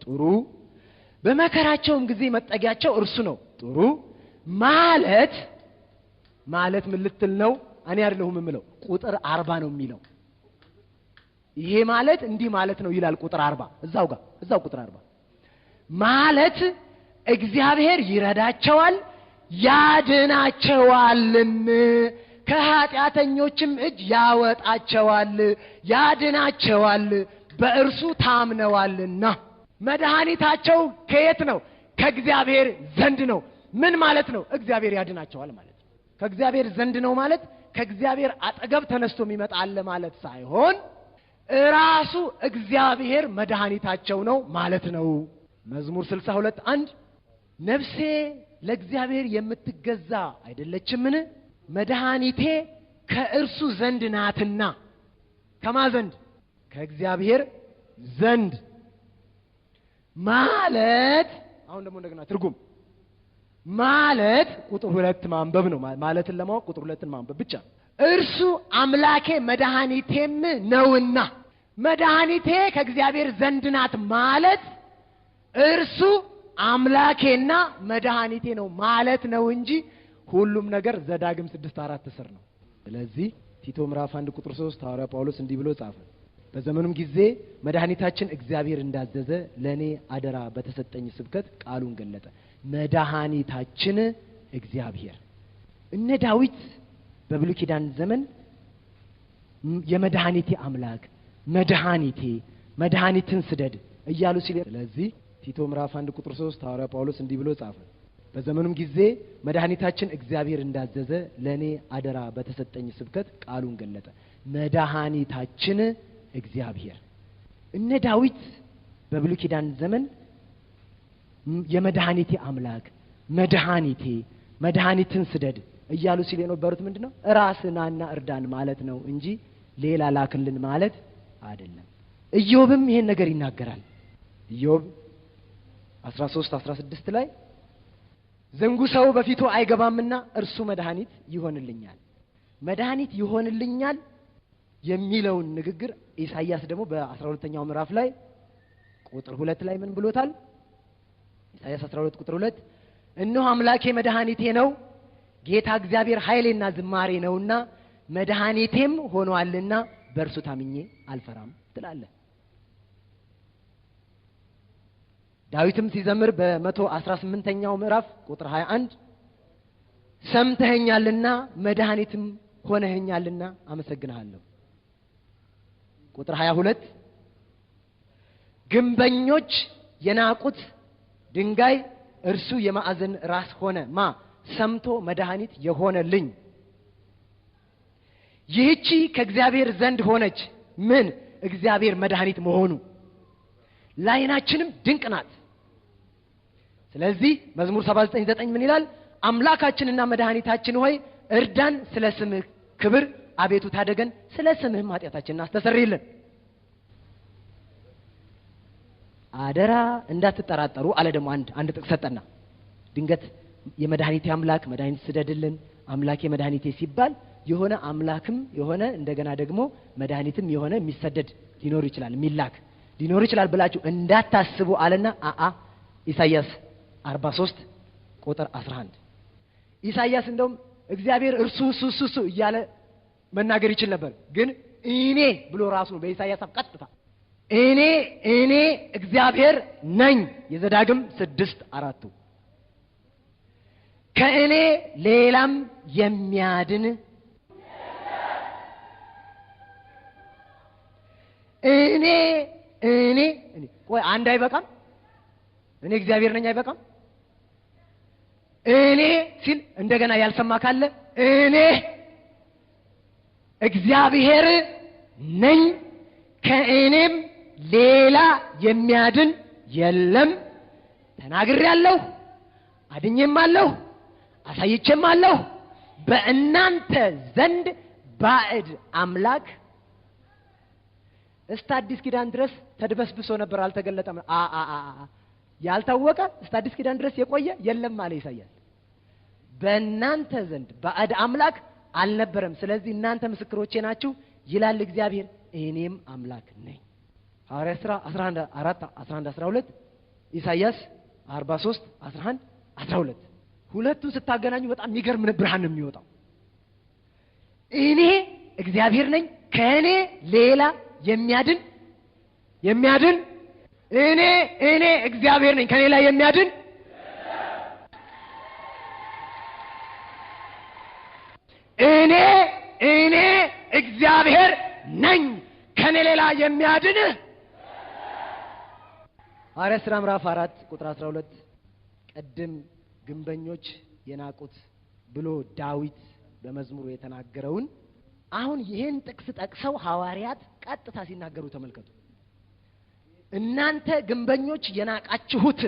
ጥሩ። በመከራቸውም ጊዜ መጠጊያቸው እርሱ ነው። ጥሩ። ማለት ምን ልትል ነው? እኔ አይደለሁም የምለው፣ ቁጥር 40 ነው የሚለው። ይሄ ማለት እንዲህ ማለት ነው ይላል ቁጥር 40 እዛው ጋር፣ እዛው ቁጥር 40 ማለት እግዚአብሔር ይረዳቸዋል ያድናቸዋልም፣ ከኃጢአተኞችም እጅ ያወጣቸዋል፣ ያድናቸዋል በእርሱ ታምነዋልና። መድኃኒታቸው ከየት ነው? ከእግዚአብሔር ዘንድ ነው። ምን ማለት ነው? እግዚአብሔር ያድናቸዋል ማለት ነው። ከእግዚአብሔር ዘንድ ነው ማለት ከእግዚአብሔር አጠገብ ተነስቶ የሚመጣ አለ ማለት ሳይሆን ራሱ እግዚአብሔር መድኃኒታቸው ነው ማለት ነው። መዝሙር 62:1 ነፍሴ ለእግዚአብሔር የምትገዛ አይደለችምን? መድኃኒቴ ከእርሱ ዘንድ ናትና። ከማ ዘንድ? ከእግዚአብሔር ዘንድ ማለት። አሁን ደግሞ እንደገና ትርጉም ማለት ቁጥር 2 ማንበብ ነው። ማለትን ለማወቅ ቁጥር 2 ማንበብ ብቻ። እርሱ አምላኬ መድኃኒቴም ነውና። መድኃኒቴ ከእግዚአብሔር ዘንድ ናት ማለት እርሱ አምላኬና መድኃኒቴ ነው ማለት ነው እንጂ ሁሉም ነገር ዘዳግም 6:4 ስር ነው። ስለዚህ ቲቶ ምዕራፍ 1 ቁጥር 3 ሐዋርያው ጳውሎስ እንዲህ ብሎ ጻፈ። በዘመኑም ጊዜ መድኃኒታችን እግዚአብሔር እንዳዘዘ ለኔ አደራ በተሰጠኝ ስብከት ቃሉን ገለጠ። መድኃኒታችን እግዚአብሔር። እነ ዳዊት በብሉይ ኪዳን ዘመን የመድኃኒቴ አምላክ መድኃኒቴ መድኃኒትን ስደድ እያሉ ሲል፣ ስለዚህ ቲቶ ምዕራፍ 1 ቁጥር 3 ሐዋርያው ጳውሎስ እንዲህ ብሎ ጻፈ። በዘመኑም ጊዜ መድኃኒታችን እግዚአብሔር እንዳዘዘ ለኔ አደራ በተሰጠኝ ስብከት ቃሉን ገለጠ። መድኃኒታችን እግዚአብሔር። እነ ዳዊት በብሉይ ኪዳን ዘመን የመድኃኒቴ አምላክ መድኃኒቴ መድኃኒትን ስደድ እያሉ ሲል የነበሩት ምንድነው? ራስህ ናና እርዳን ማለት ነው እንጂ ሌላ ላክልን ማለት አይደለም። ኢዮብም ይሄን ነገር ይናገራል። ኢዮብ 13:16 ላይ ዝንጉ ሰው በፊቱ አይገባምና እርሱ መድኃኒት ይሆንልኛል። መድኃኒት ይሆንልኛል የሚለውን ንግግር ኢሳይያስ ደግሞ በ12ኛው ምዕራፍ ላይ ቁጥር 2 ላይ ምን ብሎታል? ኢሳይያስ 12 ቁጥር 2 እነሆ አምላኬ መድኃኒቴ ነው፣ ጌታ እግዚአብሔር ኃይሌና ዝማሬ ነውና መድኃኒቴም ሆኗልና በእርሱ ታምኜ አልፈራም ትላለህ። ዳዊትም ሲዘምር በ118ኛው ምዕራፍ ቁጥር 21 ሰምተኸኛልና መድኃኒትም ሆነኸኛልና አመሰግንሃለሁ። ቁጥር 22 ግንበኞች የናቁት ድንጋይ እርሱ የማዕዘን ራስ ሆነ። ማ ሰምቶ መድኃኒት የሆነልኝ። ይህቺ ከእግዚአብሔር ዘንድ ሆነች። ምን? እግዚአብሔር መድኃኒት መሆኑ ለዓይናችንም ድንቅ ናት። ስለዚህ መዝሙር 79:9 ምን ይላል? አምላካችንና መድኃኒታችን ሆይ እርዳን፣ ስለ ስምህ ክብር አቤቱ ታደገን፣ ስለ ስምህም ኃጢአታችንን አስተሰርይልን። አደራ እንዳትጠራጠሩ አለ። ደግሞ አንድ ጥቅስ ሰጠና ድንገት የመድኃኒቴ አምላክ መድኃኒት ስደድልን አምላኬ መድኃኒቴ ሲባል የሆነ አምላክም የሆነ እንደገና ደግሞ መድኃኒትም የሆነ የሚሰደድ ሊኖር ይችላል፣ የሚላክ ሊኖር ይችላል ብላችሁ እንዳታስቡ አለና ኢሳይያስ 43 ቁጥር 11 ኢሳይያስ እንደውም እግዚአብሔር እርሱ እሱ እሱ እሱ እያለ መናገር ይችል ነበር፣ ግን እኔ ብሎ ራሱ ነው በኢሳይያስ አፍ ቀጥታ እኔ እኔ እግዚአብሔር ነኝ። የዘዳግም 6:4 ከእኔ ሌላም የሚያድን እኔ እኔ እኔ። ቆይ አንድ አይበቃም? እኔ እግዚአብሔር ነኝ አይበቃም? እኔ ሲል እንደገና ያልሰማ ካለ እኔ እግዚአብሔር ነኝ ከእኔም ሌላ የሚያድን የለም። ተናግሬአለሁ፣ አድኜማለሁ፣ አሳይቼማለሁ። በእናንተ ዘንድ ባዕድ አምላክ እስከ አዲስ ኪዳን ድረስ ተድበስብሶ ነበር፣ አልተገለጠም። ያልታወቀ እስከ አዲስ ኪዳን ድረስ የቆየ የለም አለ ኢሳይያስ። በእናንተ ዘንድ ባዕድ አምላክ አልነበረም፣ ስለዚህ እናንተ ምስክሮቼ ናችሁ ይላል እግዚአብሔር፣ እኔም አምላክ ነኝ። ሐዋርያት ሥራ 11:4 11:12 ኢሳይያስ 43 11 12 ሁለቱን ስታገናኙ በጣም የሚገርም ብርሃን ነው የሚወጣው። እኔ እግዚአብሔር ነኝ፣ ከእኔ ሌላ የሚያድን የሚያድን እኔ እኔ እግዚአብሔር ነኝ፣ ከኔ ላይ የሚያድን እኔ እኔ እግዚአብሔር ነኝ፣ ከኔ ሌላ የሚያድን። ሐዋርያት ሥራ ምዕራፍ 4 ቁጥር 12 ቅድም ግንበኞች የናቁት ብሎ ዳዊት በመዝሙሩ የተናገረውን አሁን ይሄን ጥቅስ ጠቅሰው ሐዋርያት ቀጥታ ሲናገሩ ተመልከቱ። እናንተ ግንበኞች የናቃችሁት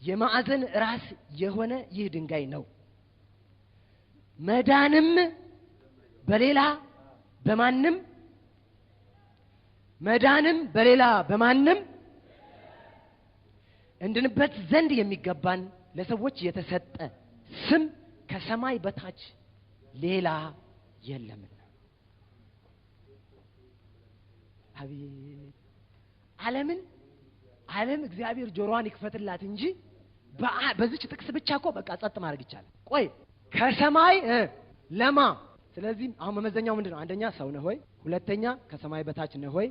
የማዕዘን ራስ የሆነ ይህ ድንጋይ ነው፣ መዳንም በሌላ በማንም መዳንም በሌላ በማንም እንድንበት ዘንድ የሚገባን ለሰዎች የተሰጠ ስም ከሰማይ በታች ሌላ የለምና። አቤት ዓለምን ዓለም እግዚአብሔር ጆሮዋን ይክፈትላት እንጂ በዚች ጥቅስ ብቻ እኮ በቃ ጸጥ ማድረግ ይቻላል። ቆይ ከሰማይ ለማ። ስለዚህ አሁን መመዘኛው ምንድነው? አንደኛ ሰው ነህ ወይ? ሁለተኛ ከሰማይ በታች ነህ ወይ?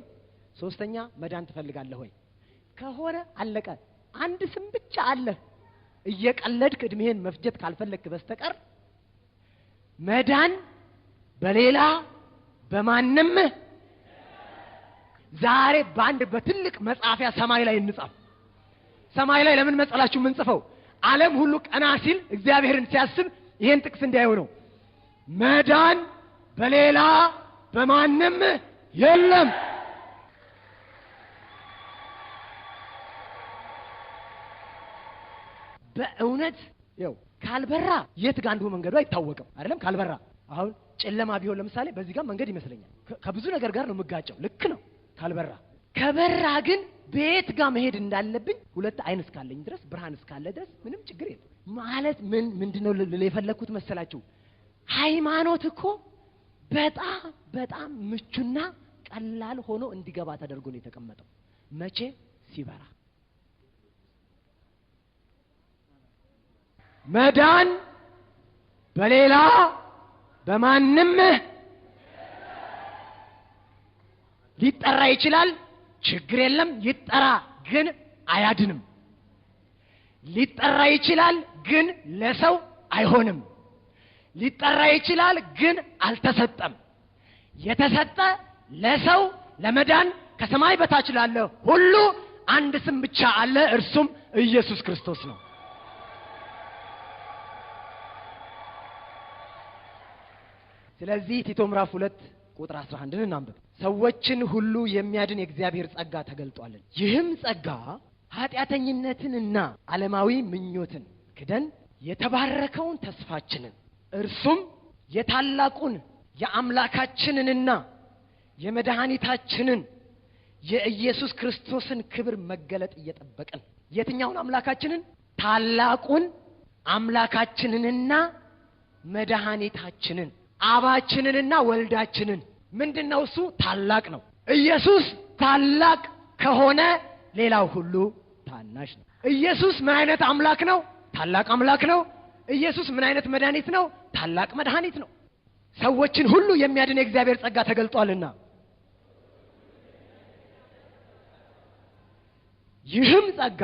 ሶስተኛ መዳን ትፈልጋለህ ወይ? ከሆነ አለቀ። አንድ ስም ብቻ አለ። እየቀለድክ እድሜህን መፍጀት ካልፈለግክ በስተቀር መዳን በሌላ በማንም። ዛሬ በአንድ በትልቅ መጻፊያ ሰማይ ላይ እንጻፍ። ሰማይ ላይ ለምን መጻላችሁ የምንጽፈው? ዓለም ሁሉ ቀና ሲል እግዚአብሔርን ሲያስብ ይሄን ጥቅስ እንዲያዩ ነው። መዳን በሌላ በማንም የለም። በእውነት ያው ካልበራ የት ጋር እንደሆነ መንገዱ አይታወቅም። አይደለም ካልበራ አሁን ጨለማ ቢሆን ለምሳሌ በዚህ ጋር መንገድ ይመስለኛል ከብዙ ነገር ጋር ነው የምጋጨው። ልክ ነው ካልበራ። ከበራ ግን ቤት ጋር መሄድ እንዳለብኝ ሁለት አይን እስካለኝ ድረስ ብርሃን እስካለ ድረስ ምንም ችግር የለም። ማለት ምን ምንድነው የፈለኩት መሰላችሁ? ሃይማኖት እኮ በጣም በጣም ምቹና ቀላል ሆኖ እንዲገባ ተደርጎ ነው የተቀመጠው። መቼ ሲበራ። መዳን በሌላ በማንም ሊጠራ ይችላል፣ ችግር የለም ይጠራ፣ ግን አያድንም። ሊጠራ ይችላል፣ ግን ለሰው አይሆንም። ሊጠራ ይችላል፣ ግን አልተሰጠም። የተሰጠ ለሰው ለመዳን ከሰማይ በታች ላለ ሁሉ አንድ ስም ብቻ አለ፣ እርሱም ኢየሱስ ክርስቶስ ነው። ስለዚህ ቲቶ ምዕራፍ 2 ቁጥር 11 እናንብብ። ሰዎችን ሁሉ የሚያድን የእግዚአብሔር ጸጋ ተገልጧል። ይህም ጸጋ ኃጢአተኝነትንና ዓለማዊ ምኞትን ክደን የተባረከውን ተስፋችንን እርሱም የታላቁን የአምላካችንንና የመድኃኒታችንን የኢየሱስ ክርስቶስን ክብር መገለጥ እየጠበቅን። የትኛውን አምላካችንን? ታላቁን አምላካችንንና መድኃኒታችንን፣ አባችንንና ወልዳችንን። ምንድነው እሱ? ታላቅ ነው። ኢየሱስ ታላቅ ከሆነ ሌላው ሁሉ ታናሽ ነው። ኢየሱስ ምን አይነት አምላክ ነው? ታላቅ አምላክ ነው። ኢየሱስ ምን አይነት መድኃኒት ነው? ታላቅ መድኃኒት ነው። ሰዎችን ሁሉ የሚያድን የእግዚአብሔር ጸጋ ተገልጧልና። ይህም ጸጋ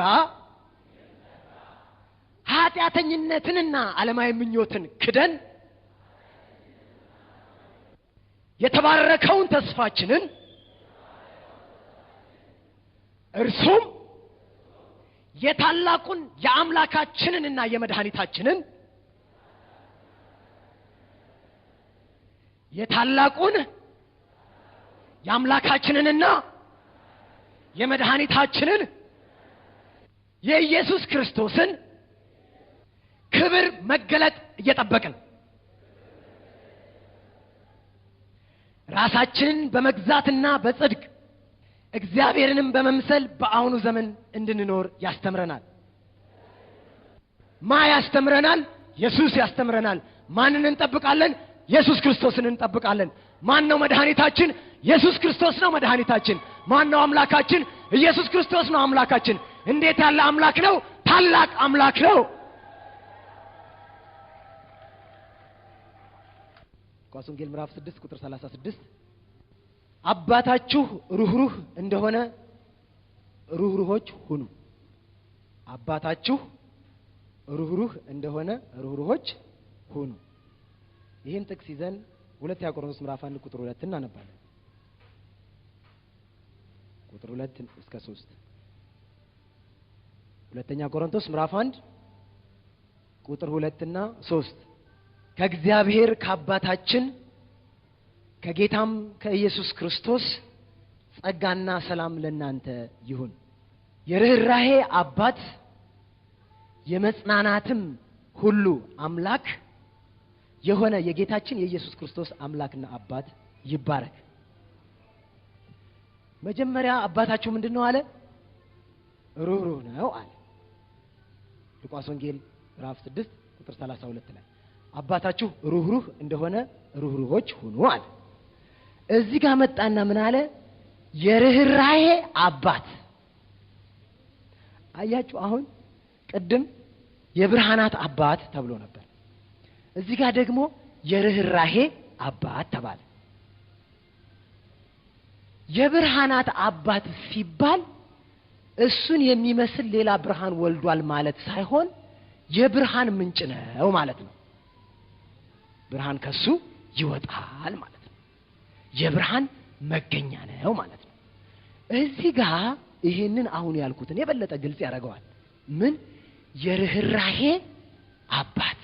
ኃጢአተኝነትንና ዓለማዊ ምኞትን ክደን የተባረከውን ተስፋችንን እርሱም የታላቁን የአምላካችንንና የመድኃኒታችንን የታላቁን የአምላካችንንና የመድኃኒታችንን የኢየሱስ ክርስቶስን ክብር መገለጥ እየጠበቅን ራሳችንን በመግዛትና በጽድቅ እግዚአብሔርንም በመምሰል በአሁኑ ዘመን እንድንኖር ያስተምረናል። ማ ያስተምረናል? ኢየሱስ ያስተምረናል። ማንን እንጠብቃለን? ኢየሱስ ክርስቶስን እንጠብቃለን። ማን ነው መድኃኒታችን? ኢየሱስ ክርስቶስ ነው መድኃኒታችን። ማን ነው አምላካችን? ኢየሱስ ክርስቶስ ነው አምላካችን። እንዴት ያለ አምላክ ነው! ታላቅ አምላክ ነው። ሉቃስ ወንጌል ምዕራፍ 6 ቁጥር 36 አባታችሁ ሩህሩህ እንደሆነ ሩህሩሆች ሁኑ። አባታችሁ ሩህሩህ እንደሆነ ሩህሩሆች ሁኑ። ይህን ጥቅስ ይዘን ሁለተኛ ቆሮንቶስ ምዕራፍ 1 ቁጥር 2 እናነባለን። ቁጥር 2 እስከ 3 ሁለተኛ ቆሮንቶስ ምዕራፍ 1 ቁጥር 2 እና 3 ከእግዚአብሔር ከአባታችን ከጌታም ከኢየሱስ ክርስቶስ ጸጋና ሰላም ለእናንተ ይሁን። የርህራሄ አባት የመጽናናትም ሁሉ አምላክ የሆነ የጌታችን የኢየሱስ ክርስቶስ አምላክና አባት ይባረክ። መጀመሪያ አባታችሁ ምንድነው አለ? ሩህሩህ ነው አለ። ሉቃስ ወንጌል ምዕራፍ 6 ቁጥር 32 ላይ አባታችሁ ሩህሩህ እንደሆነ ሩህሩሆች ሁኑ አለ። እዚህ ጋር መጣና ምን አለ? የርህራሄ አባት። አያችሁ፣ አሁን ቅድም የብርሃናት አባት ተብሎ ነበር። እዚህ ጋር ደግሞ የርህራሄ አባት ተባለ። የብርሃናት አባት ሲባል እሱን የሚመስል ሌላ ብርሃን ወልዷል ማለት ሳይሆን የብርሃን ምንጭ ነው ማለት ነው። ብርሃን ከሱ ይወጣል ማለት ነው። የብርሃን መገኛ ነው ማለት ነው። እዚህ ጋር ይሄንን አሁን ያልኩትን የበለጠ ግልጽ ያደርገዋል። ምን? የርህራሄ አባት፣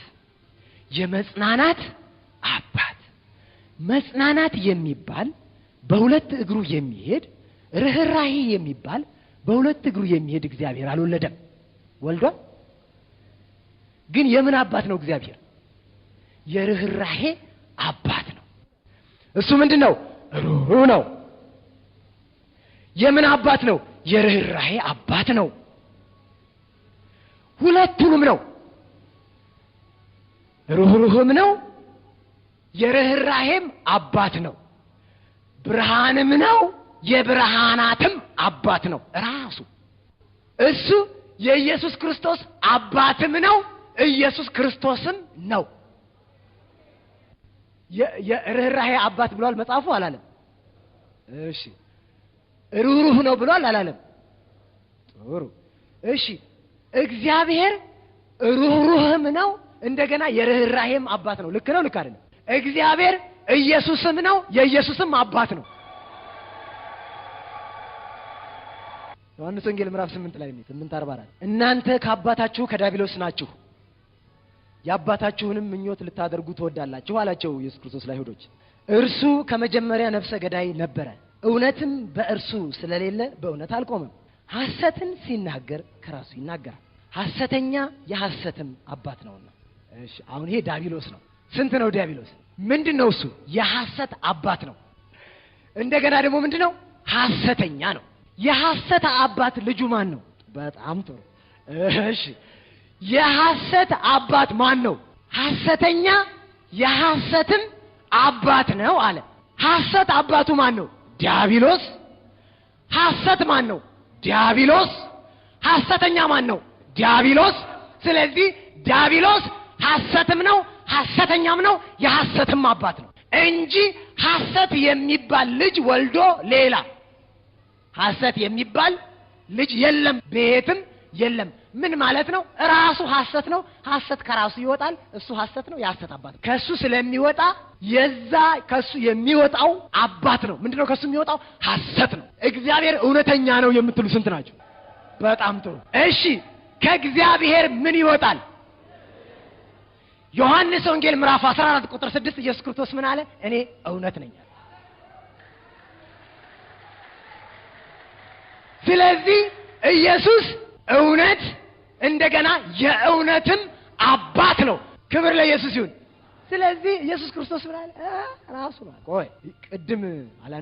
የመጽናናት አባት። መጽናናት የሚባል በሁለት እግሩ የሚሄድ፣ ርህራሄ የሚባል በሁለት እግሩ የሚሄድ እግዚአብሔር አልወለደም። ወልዷል? ግን የምን አባት ነው እግዚአብሔር? የርህራሄ አባት ነው። እሱ ምንድነው? ሩህሩህ ነው። የምን አባት ነው? የርህራሄ አባት ነው። ሁለቱንም ነው። ሩህሩህም ነው፣ የርህራሄም አባት ነው። ብርሃንም ነው፣ የብርሃናትም አባት ነው። ራሱ እሱ የኢየሱስ ክርስቶስ አባትም ነው፣ ኢየሱስ ክርስቶስም ነው። የርህራሄ አባት ብሏል መጽሐፉ አላለም? እሺ፣ ሩህሩህ ነው ብሏል አላለም? ጥሩ። እሺ፣ እግዚአብሔር ሩህሩህም ነው፣ እንደገና የርህራሄም አባት ነው። ልክ ነው? ልክ አይደለም? እግዚአብሔር ኢየሱስም ነው፣ የኢየሱስም አባት ነው። ዮሐንስ ወንጌል ምዕራፍ 8 ላይ ነው፣ 8:44 እናንተ ከአባታችሁ ከዲያብሎስ ናችሁ፣ የአባታችሁንም ምኞት ልታደርጉ ትወዳላችሁ አላቸው ኢየሱስ ክርስቶስ ለአይሁዶች። እርሱ ከመጀመሪያ ነፍሰ ገዳይ ነበረ፣ እውነትም በእርሱ ስለሌለ በእውነት አልቆመም። ሐሰትን ሲናገር ከራሱ ይናገራል፣ ሐሰተኛ የሐሰትም አባት ነውና። እሺ፣ አሁን ይሄ ዲያብሎስ ነው። ስንት ነው ዲያብሎስ? ምንድነው እሱ? የሐሰት አባት ነው። እንደገና ደግሞ ምንድነው? ሐሰተኛ ነው። የሐሰት አባት ልጁ ማን ነው? በጣም ጥሩ። እሺ፣ የሐሰት አባት ማን ነው? ሐሰተኛ የሐሰትም አባት ነው አለ። ሐሰት አባቱ ማን ነው? ዲያብሎስ። ሐሰት ማን ነው? ዲያብሎስ። ሐሰተኛ ማን ነው? ዲያብሎስ። ስለዚህ ዲያብሎስ ሐሰትም ነው፣ ሐሰተኛም ነው፣ የሐሰትም አባት ነው እንጂ ሐሰት የሚባል ልጅ ወልዶ ሌላ ሐሰት የሚባል ልጅ የለም፣ ቤትም የለም። ምን ማለት ነው? ራሱ ሐሰት ነው። ሐሰት ከራሱ ይወጣል። እሱ ሐሰት ነው፣ የሐሰት አባት ነው። ከሱ ስለሚወጣ የዛ ከሱ የሚወጣው አባት ነው። ምንድነው ከሱ የሚወጣው? ሐሰት ነው። እግዚአብሔር እውነተኛ ነው የምትሉ ስንት ናቸው? በጣም ጥሩ። እሺ፣ ከእግዚአብሔር ምን ይወጣል? ዮሐንስ ወንጌል ምዕራፍ 14 ቁጥር 6 ኢየሱስ ክርስቶስ ምን አለ? እኔ እውነት ነኝ። ስለዚህ ኢየሱስ እውነት እንደገና የእውነትም አባት ነው። ክብር ለኢየሱስ ይሁን። ስለዚህ ኢየሱስ ክርስቶስ ምን አለ? ራሱ ነው። ቆይ ቅድም አላ